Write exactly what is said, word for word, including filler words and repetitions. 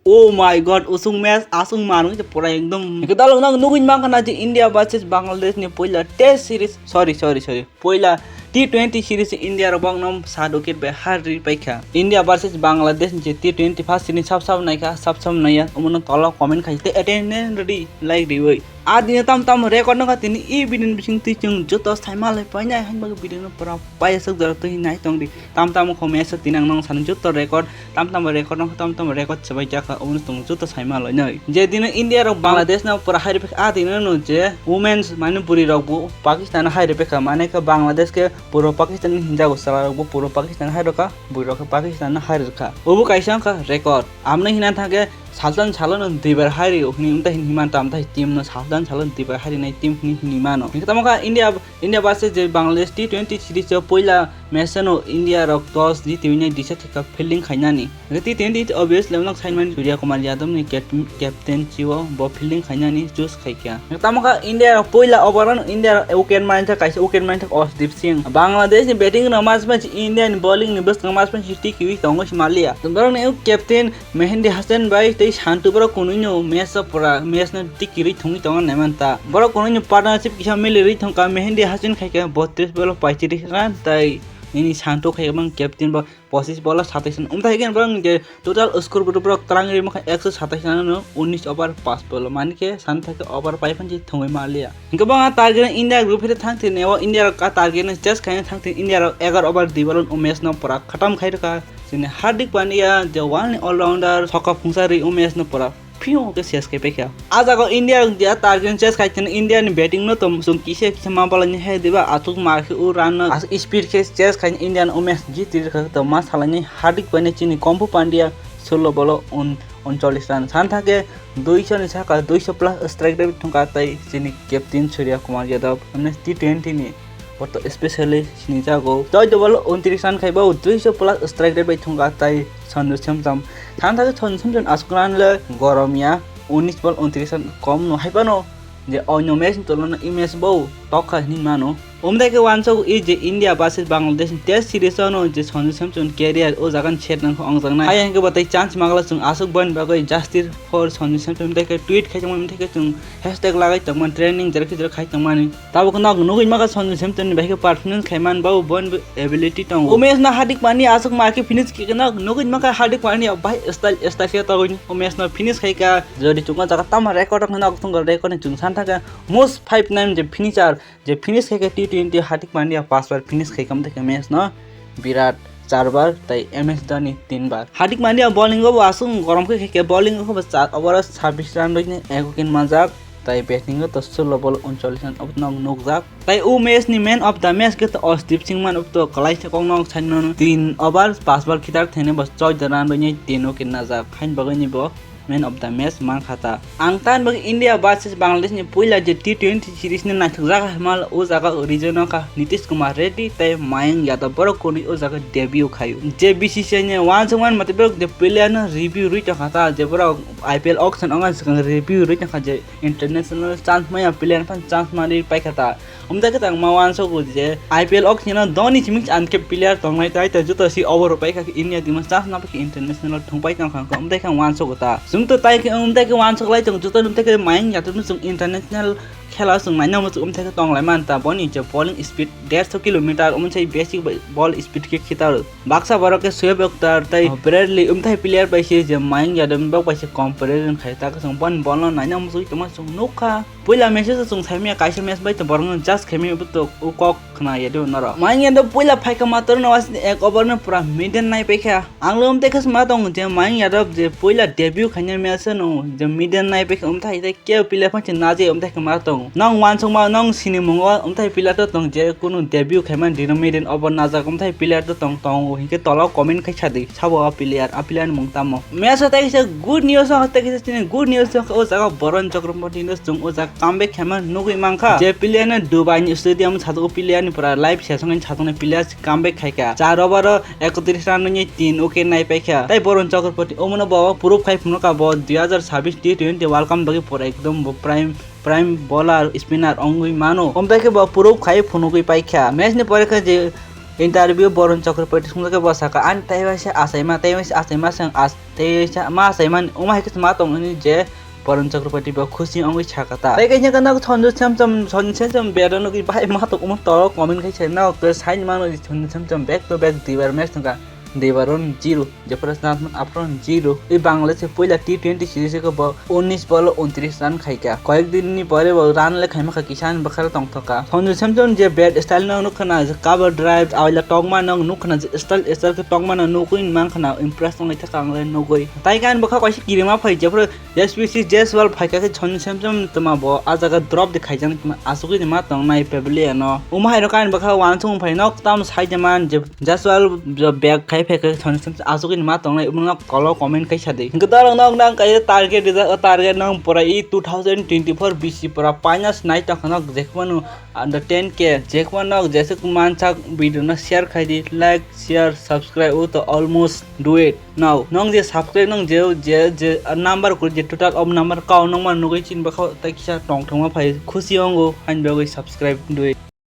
Oh my god, usung match asung manwi pura ekdom. Hwnkhe dalok nang nugwi mankha na je India versus Bangladesh ni puila test series, sorry, sorry, sorry, puila T twenty series India rok bokno sat wicket bai harwi paikha. India versus Bangladesh ni je T twenty first series sab sab naikha, sab sab naiya, omono tola comment khai tei attendance rwdi, like riwi. A dino tam tam record nokha tini e video ni bising twi chwng joto saima lai painai, hain bagwi video no pura paisuk jora twi nai tongdi. Tam tam kho match o tini ang nong sani joto record, tam tam record nokha, tam tam record chabai jakha, omono tong joto saima lai nai. Je dino India rok Bangladesh no pura hai ripik, a dino no je women's mane bwrwi rok bo Pakistan hai ripik kha, mane khe Bangladesh khe pura Pakistan ni hinjago, chwla rok bo pura Pakistan hai rokha, bwrwi rok khe Pakistan no hai rikha. Obo kaisa wngkha record. Amno hina thangkhe Saltan salon no duibar hari o hini umta hin himan tam tai team no saltan salon duibar hari nai team hini hini mano. Hingke tamo kha India, India versus je Bangladesh T twenty series o puila match no India rok toss jiti winai decide kha fielding khainani. Hingke T twenty obviously nang sainmani Surya Kumar Yadav ni cap-, captaincy o bo fielding khainani choose khaikha. Hingke tamo kha India rok puila over o India rok wicket manjak kaisa wicket manjak Arshdeep Singh. Bangladesh ni batting no mas mas India ni bowling ni bwskango mas mas tiki wi tongo Himalaya. Borok ni captain Mehendi Hasan bai tei Santu borok kunui no match o pura match no tikirwi thungwi tongo naimanta. Borok kunui no partnership kisa milirwi thongkha, Mehendi Hasan khaikha botris ball o paitris run tei nini Santu khaikha bang captain bo pochis ball o satais run. Umthai khe borok je total score bwrwi borok twlang rwi mankha ekso satais run no unnis over paanch ball o, mani khe sani thangkhe over pai phansi thungwi manliya. Hingke bo ang target India group phai thang thini o India rok ka target no chase khaina thang thini India rok egar over dui ball o match no pura khatam khai rwkha. Chini Hardik Pandya je world ni all-rounder soka phungsa ri o match no pura phiyo ke ses ke pekha. A jaga o India rok dia target chase khai thini India ni batting no to sung kisa kisa ma bala ni hai diba atuk ma khe u run no asuk speed khe chase khai India no o match jiti rwkha to ma salai ni Hardik Pandya chini Kompu Pandya sullo ball o un uncholish run. San thake duiso ni saka duiso plus strike rate thungkha tei chini captain Surya Kumar Yadav, amne T twenty ni boto specially sinijago. Choi double untrish run khai bo duiso plus strike rate bai thungkha tei Sanju Samson. San thake Sanju Samson aswk run le gorom ya, unis ball untrish run kom no hai phano je oino match ni tolona i match bo tokha hinwi mano. Umdai khe wansok i je India versus Bangladesh ni test series o no je Sanju Samson career o jaga ni set nang ongjaknai. Hai hwnkhe bo tei chance magla chwng aswk boni bagwi justice for Sanju Samson tei khe tweet khai tongmani tei khe chwng hashtag lagai tongmani trending jera khe jera khai tongmani. Tabuk nog nugwi maka Sanju Samson ni bai khe performance khai man bo boni ability tongo. O match no Hardik Pandya aswk ma khe finish khe nog nugwi maka Hardik Pandya bai style style khe togwi o match no finish khai ka jodi chwng o jaga tamo record rok no nog thung record ni chwng san thaka most five nine je finisher. Je finish khai khe T twenty Hardik Pandya paanch bar finish khai khe amtwi khe match no Virat char bar tei M S Dhoni tin bar. Hardik Pandya bowling o bo aswk gorom khe khai khe bowling o bo char over o sabbish run rwini ek wicket manjak tei batting o to sullo ball uncholish run obo no nukjak. Tei o match ni man of the match khe to Arshdeep Singh man obo to kwlai se kok no sai mano tin over paanch bar khitar thene bo choi run rwini tin wicket najak hain bagwi ni bo man of the match mankha ta. Ang tan bagwi India versus Bangladesh ni puila je T twenty series ni naithok jaga himal o jaga region o kha Nitish Kumar Reddy tei Mayank Yadav borok kunui o jaga debut khaio. Je B C C I ni uansukmani mate borok je player no review rwi tongkha ta, je borok I P L auction o wngkha swkang review rwi tongkha je international chance maya player phan chance manwi paikha ta. Umtei khe tang ma uansukgo je I P L o kheno doni simi chance khe player tongnai tai, tai joto si over pai kha India team o chance na pai khe international thung pai tong kha. Umtei khe uansukgo ta. Chwng to tai khe umtei khe uansuk lai tong joto umtei khe Mayank Yadav no chwng international khela chwng naina muchung umtei khe tong lai man ta. Boni je bowling speed dersho kilometer umtei basic ball speed khe khitar. Baksa borok khe Shoaib Akhtar tei Bradley umtei player bai se je Mayank Yadav bok bai se comparison khai ta khe chwng boni ball no naina muchung tongma chwng nukha. Puila match o chwng saimanya kaisa match bai to borokno just khaimaya bo to o kok khna ya do norok. Mayank Yadav puila phaikha mator no wasini ek over no pura maiden nai paikha. Ang lo umtei khe sma tongo je Mayank Yadav je puila debut khaina match no je maiden nai paikha umthai tei kebo player phan se naje umthai khe ma tongo. Nong wansukma nong sini mungo umthai player to tong je kunu debut khaima dino maiden over najak umthai player to tong tongo hinkhe tola comment khai sadi sabo a player a player ni mung tamo. Match o tei kisa good news o tei kisa chini good news o jaga Varun Chakraborty no chwng o jaga comeback khaima nugwi mankha. Je player no Dubai ni stadium satok player ni pura live session ni satok ni player comeback khaikha. Char over o ekotris run ni tin wicket nai paikha. Tai Varun Chakraborty omono bo proof khai phunukha bo dui hazar sabbish T twenty World Cup bagwi pura ekdom bo prime prime bowler spinner wngwi mano. Omtai khe bo proof khai phunugwi paikha. Match ni pore khe je Interview Varun Chakraborty sungjakhe bo saka, "Ani tei waisa achaima, tei waisa achaima se ang ach-, tei waisa ma achaimani, omo hai khe ma tong," hwnwi je Varun Chakraborty bo khusi wngwi saka ta. Tei kaisa khe nok Sanju Samson, Sanju Samson bera nugwi bahai ma tong omo tolo comment khai se nok tei sai mano Sanju Samson back to back duibar match tongkha. Duibar on zero, jephuru chance man aphuru on zero. I Bangladesh puila T twenty series o bo unis ball o untris run khaikha. Koyek din ni pore bo run le khaima kha kisa ni bwkharo tongthokha. Sanju Samson je bat style no nukha na, je cover drive, awaila tongma no nukha na, je style, style khe tongma no nugwi mankha na, impress wngwi thakha ang le nugwi. Tai kan bwkha kaisa kirima phai jephuru S B C Jaiswal phaikha khe Sanju Samson tma bo a jaga drop de khaijak tma asugwi ma tongnai pavilion no. Omo hai rok ani bwkha uansukmung phai nok tamo sai de man je Jaiswal jo back khai phaikha Sanju Samson asugwi ma tongnai omo nok kolo comment khai sadi. Hwnkhe dorok nok nang kai target rijak o target nang pura i two thousand twenty-four B C pura finance nai tongkha nok jekhmanu under ten K jekhma nok jesuk mansak video no share khai di, like, share, subscribe o to almost do it. Now, nong je subscribe nong je, je, je, uh, number kuri je total of number kau nong man nugui chin bakha tai kisa tong thangma phai khusi ongo hain bagui subscribe dui.